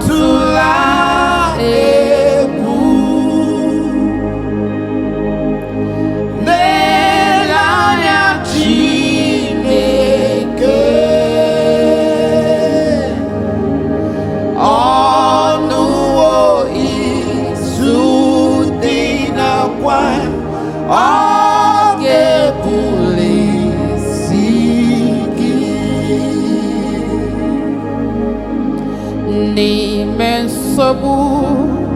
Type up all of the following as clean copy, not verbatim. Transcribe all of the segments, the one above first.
Atụla egwu. N'ele anya Chineke. Ọnụwo izu dị n'akwa, ọ ga-ebuli isi gị. N'ime nsogbu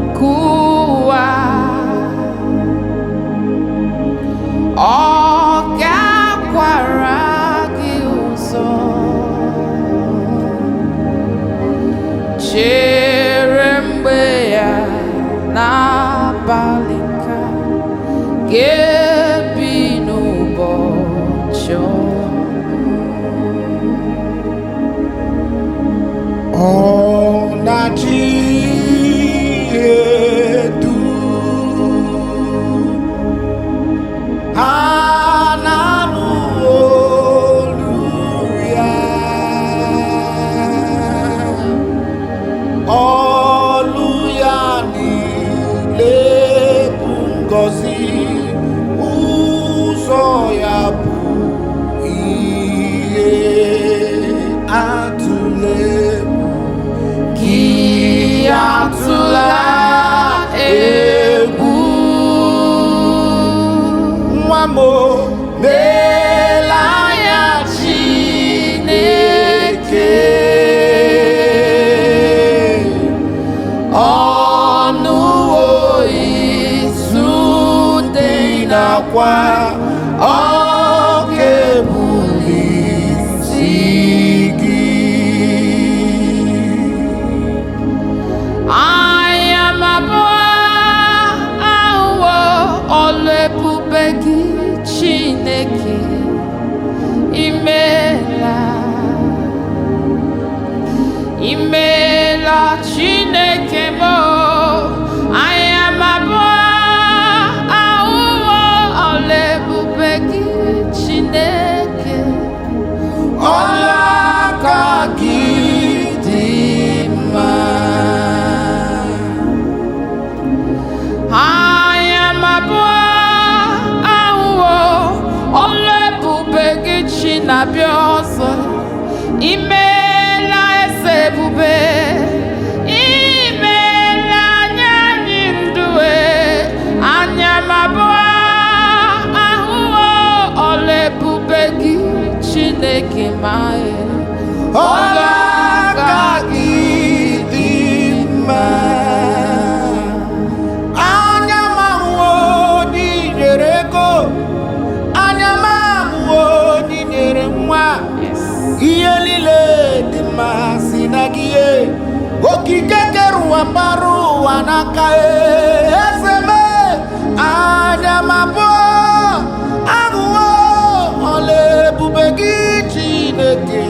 nke ụwa, ọ ga-akwara gị ụzọ. Chere mgbe ya n'abalị nka ga-ebi n'ụbọchị ọma. Ọ na-achị edu ha na-anụ olu ya, olu ya niile bụ ngọzi, ụzọ ya bụ ihe atụle. Gị atụla egwu. Nwa m, n'ele anya Chineke. Ọnụwo izu dị n'akwa, ọ ga-ebuli isi gị. Anya m abụọ ahụwo ọlụ ebube gị, Chineke, imeela, imeela, Chineke m. Anya m abụọ ahụwo ọlụ ebube gị, Chineke. Ọlaka gị dị mma. Anya m abụọ ahụwo ọlụ ebube gị, chi na-abịa ọzọ. Imeela, eze ebube, imeela anya anyị ndue. Anya m abụọ ahụwo ọlụ ebube gị, Chineke mae. Ọlaka gị dị mma. Anya m ahụwo n'inyere ego, anya m ahụwo n'inyere nwa. Ihe niile dị mma si na gị ye. Okike kere ụwa mbara ụwa n'aka e. Eze m, anya m abụọ ahụwo ọla ebube gị, Chineke.